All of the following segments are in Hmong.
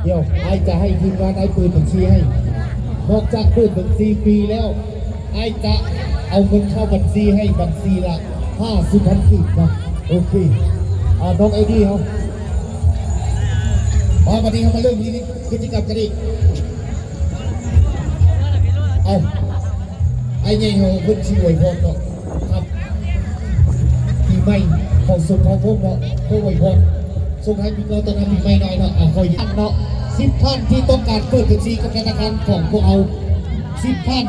เดี๋ยว ไอ้จะให้ทีมงานไอ้เปิดบัญชีให้ นอกจากเปิดบัญชีฟรีแล้ว ไอ้จะเอาเงินเข้าบัญชีให้บัญชีละห้าสิบพันกีบนะ โอเค อ่า น้องเอ็ดดี้เขา มา วันนี้เขามาเริ่มที่นี่ กิจกรรมกันดิ เอา ไอ้เนี่ยเขาเพิ่นสิอวยพรเนาะ ครับ ปีใหม่ เขาส่งเขาพบเนาะ เพื่ออวยพร ส่งท้ายปีเก่าต้อนรับปีใหม่หน่อยเนาะ อ่ะ ขออนุญาตเนาะ สิบท่านที่ต้องการเปิดบัญชีกับธนาคารของพวกเรา สิบท่าน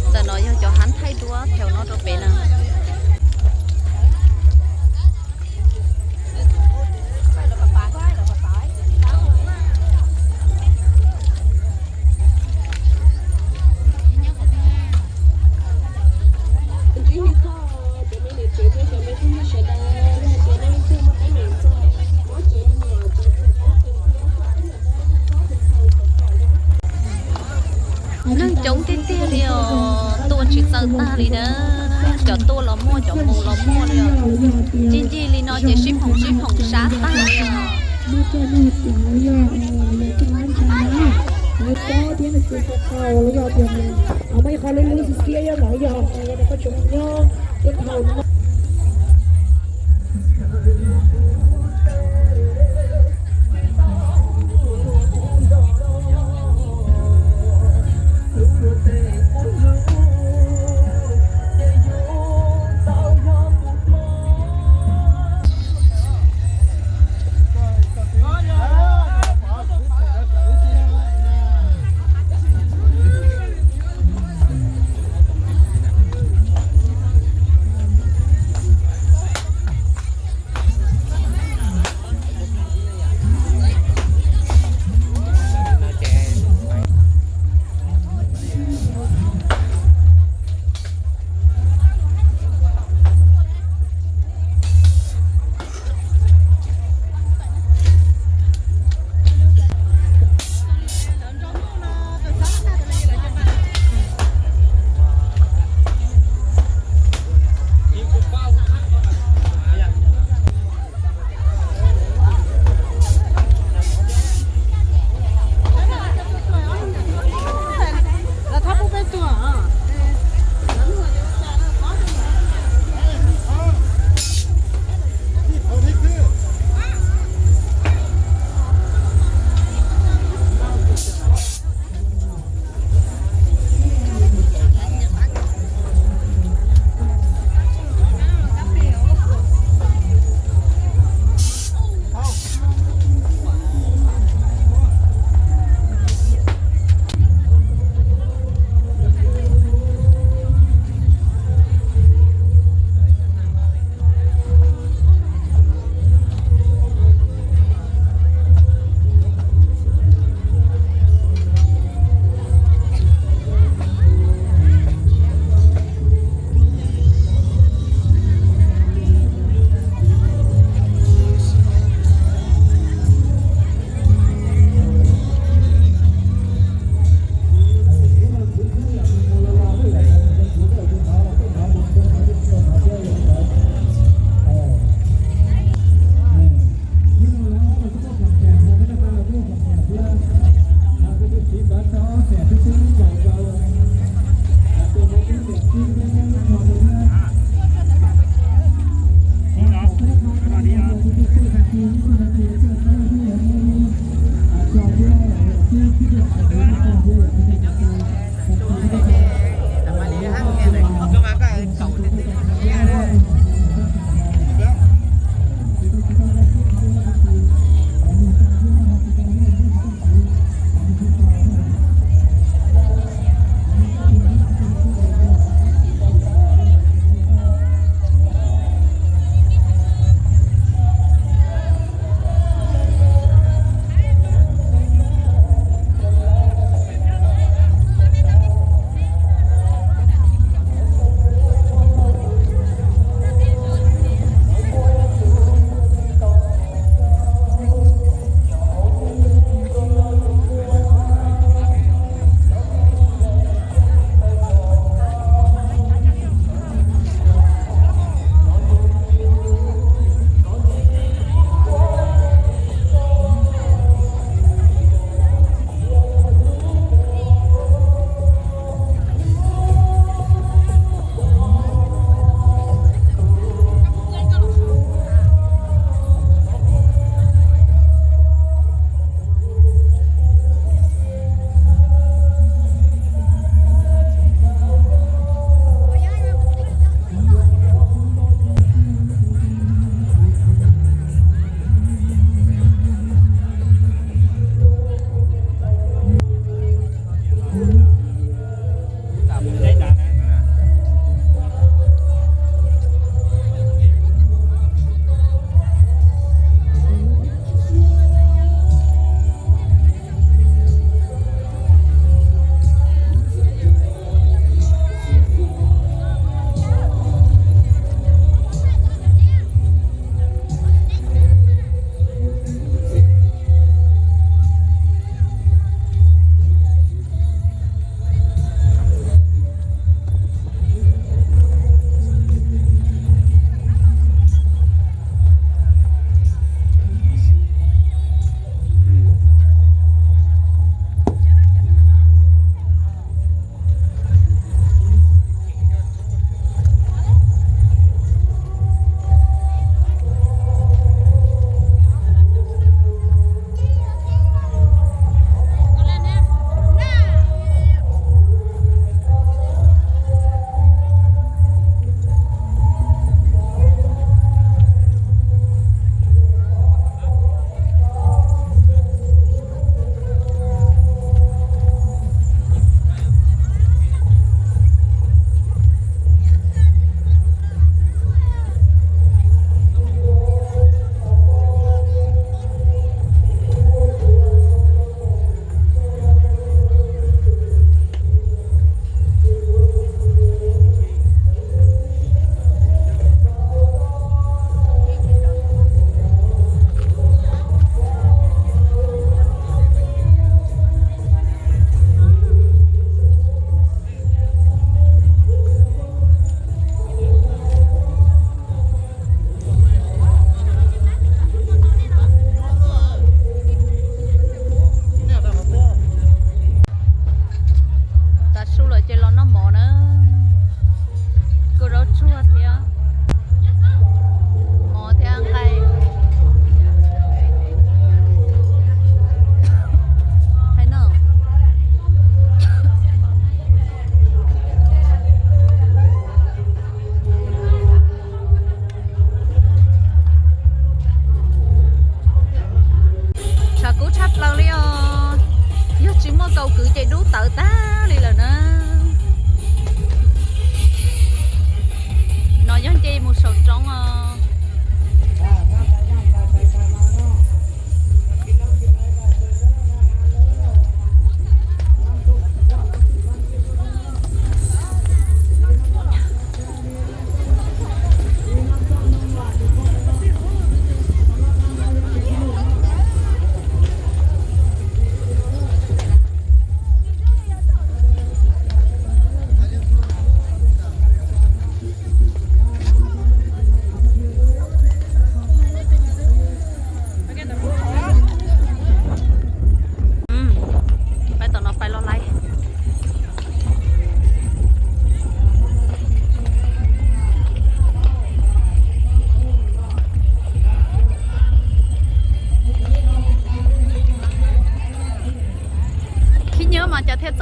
Ntawm no yog cov hab thaij duab thaum no rau pem na. Neeg coob tiag tiag li os, tua tsis txaus tag li na. Cov tuaj los muaj, cov mus los muaj li os. Ncig ncig li no ces sib phoom sib phoom sab tag li os. Muaj cov neeg coob yog, yog cov hab ntshai na, lawv tob thiab nws tsis tau tau los yog tias muaj ib qho lub lub xiab xiab yog no yog, yog rau qhov tseem nyob thiab thaum no.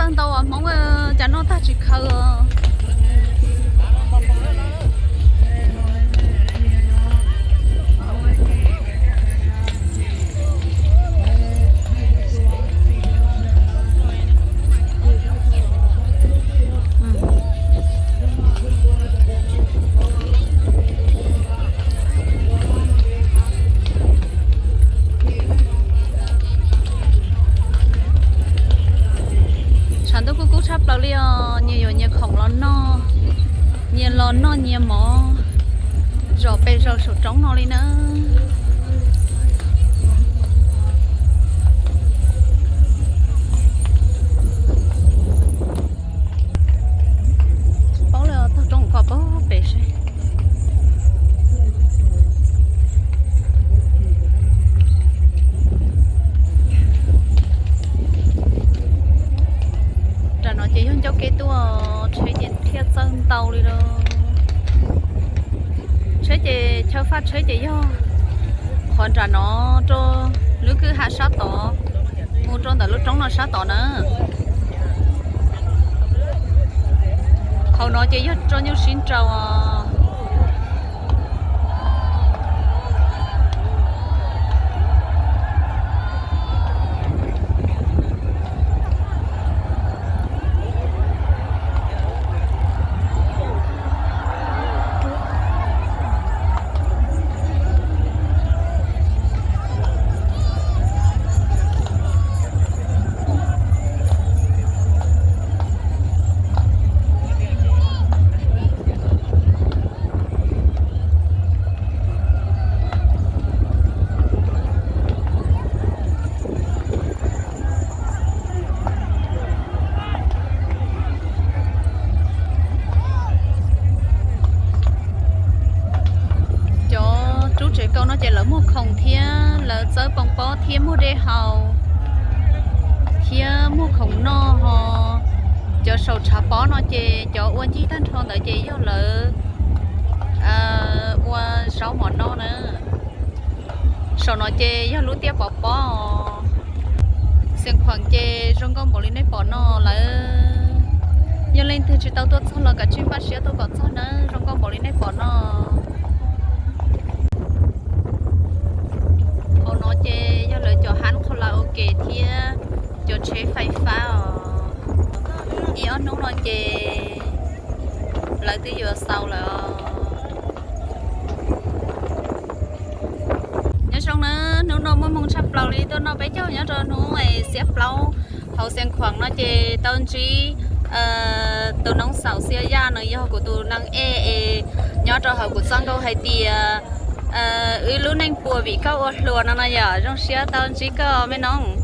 Txawj ntau as Hmoob, cas noj tag tsis khaws. Tshav ntuj kuj kub tshaj plaws li os, nyias yuav nyias khoom los noj, nyias los noj nyias mov zom pes zaws saum roob no li na. Tsis paub li, taug roob kom pab pem seb. Nram no ces yog ncauj kev tuaj, tsheb ces thiaj txawj ntau li lawm. Tsheb ces chaw faj tsheb ces yog qhov nram no rau lub kwj ha sab tod, mus rau ntawm lub roob no sab tod na. Hauv no ces yog rau nyuj sib nraus. Cov rub tsev kaus no ces lawv muag khoom thiab lawv txawb poo pob thiab muag dej haus thiab muag khoom noj ho. Cov saum tshav pob no ces cov ua ncig tag nrho ntawd ces yog lawv ua zaub mov noj na. Saum no ces yog lub tiaj pov pob. Xeev Khuam ces zoo nkauj npaum li nej pom no lawm. Yog leej twg tsis tau tuaj txog los kav tsij npaj siab tuaj kom txog nawb, zoo nkauj npaum li nej pom no. Hauv no ces yog lawv cov hab karaoke thiab cov tsheb fais fab os. Ib ob hnub no ces lawv twb yuav xaus lawm os. Nyob zoo na, hnub no muaj hmoo tshaj plaws li, tuaj noj peb caug nyob rau hnub xiab plaub hauv Xeev Khuam no ces tau ntsib tus noob xaus Xia Yaj, nws yog kuv tus neeg ej es nyob rau hauv kuv txoj nkauj hais tias wb lub neej puas vim koj ua hluas no no yom. Zoo siab tau ntsib koj me noob.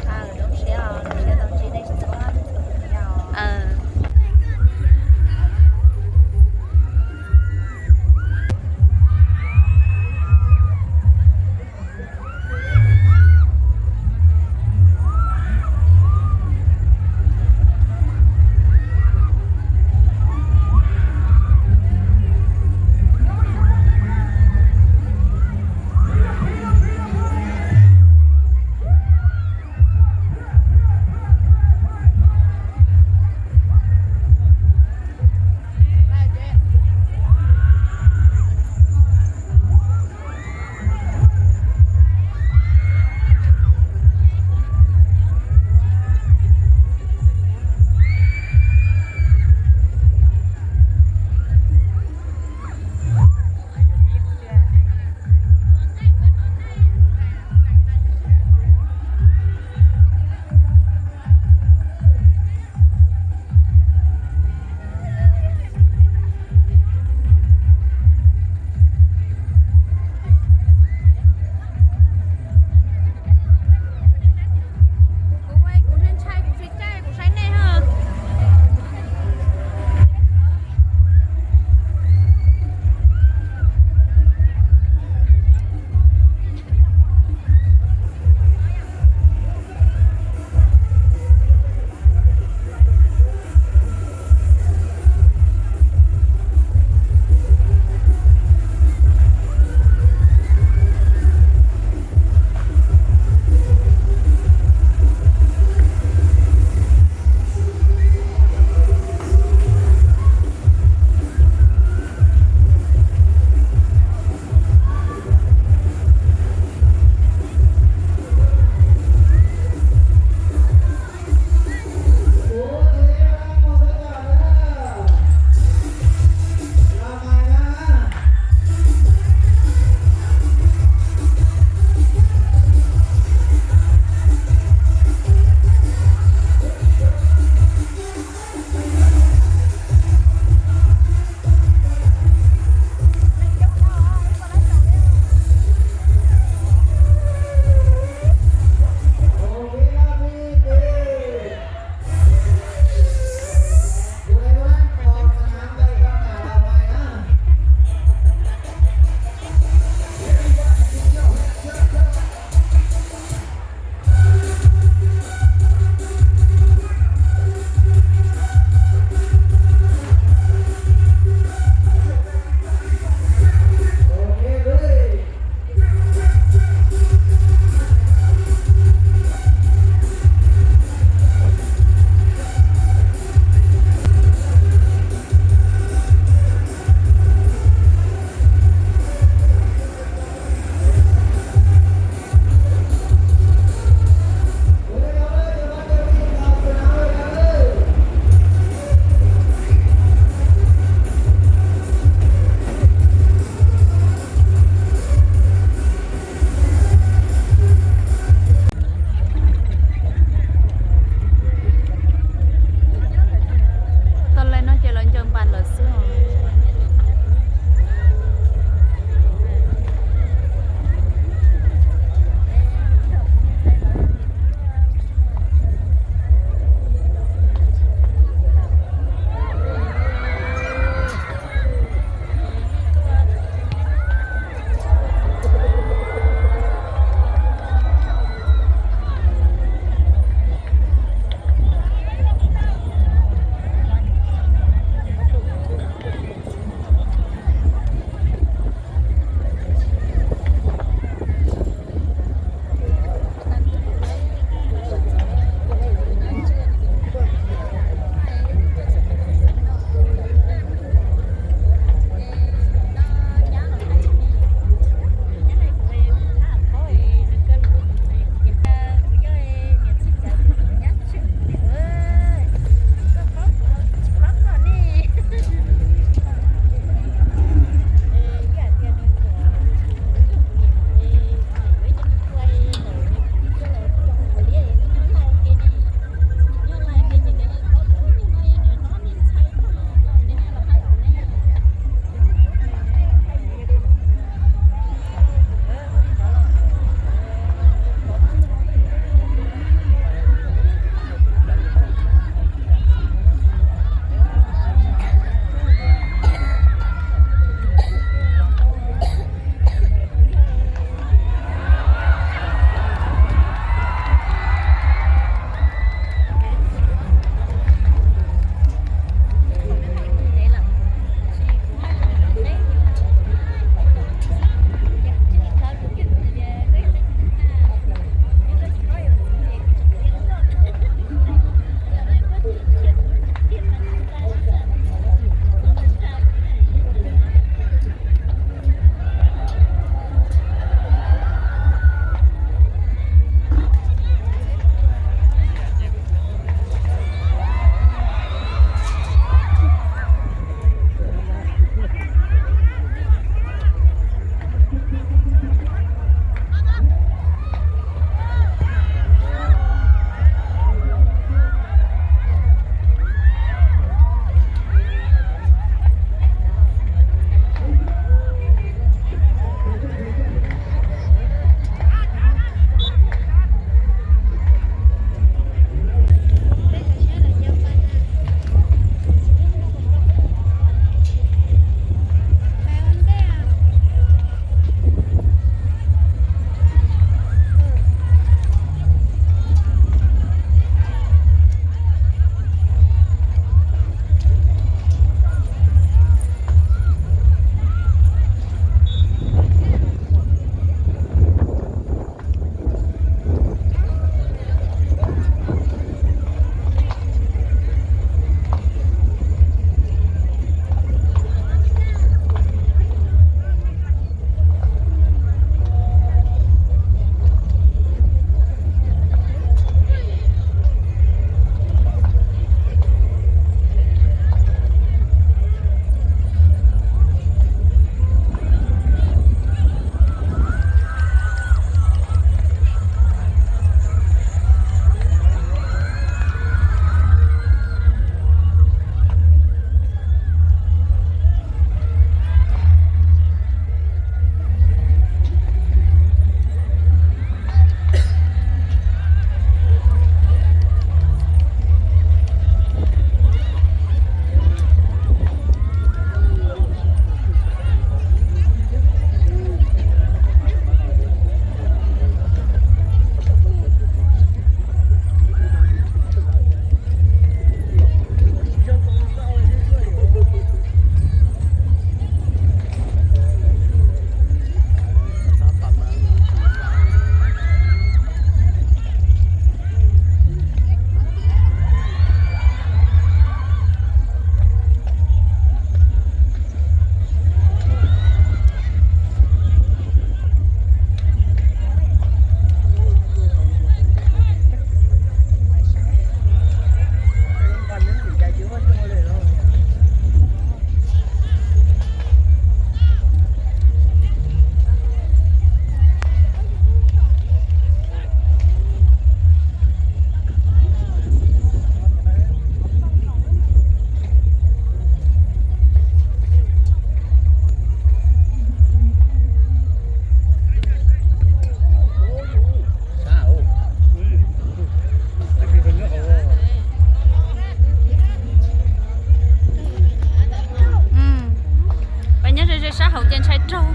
Thaum ces ntshai raug,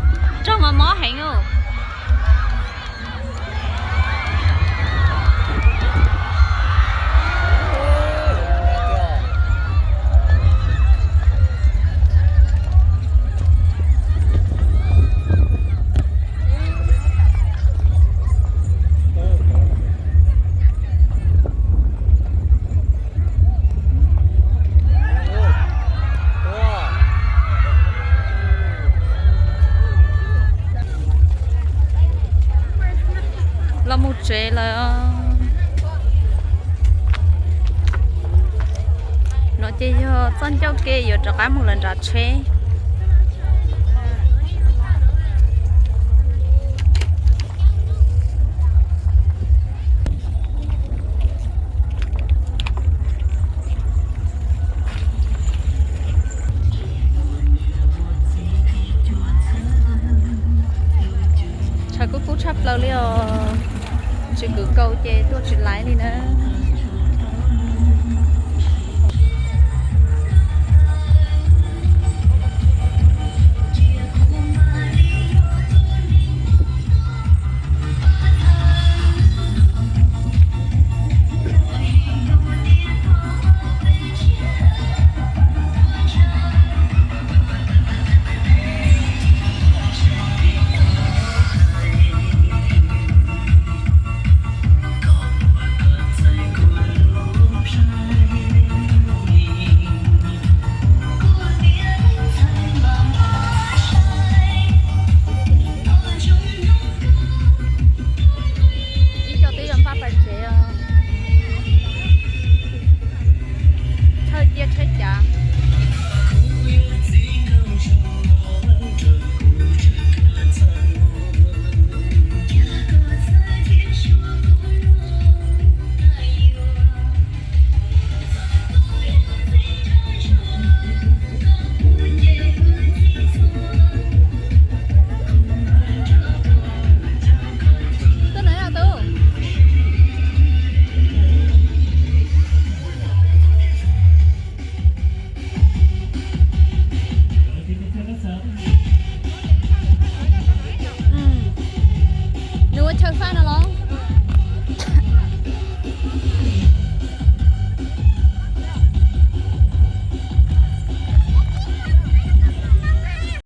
raug mas mob heev os. Los mus tsev lawm. No ces yog txoj ncauj ke yuav rov qab mus lawm nram tsheb. Tshav kub kub tshaj plaws li os. Tsis kwv kaus ces tuaj tsis laib li na. Ib co twb yuav npaj pais tsev os. Thawj cia tsheb cav.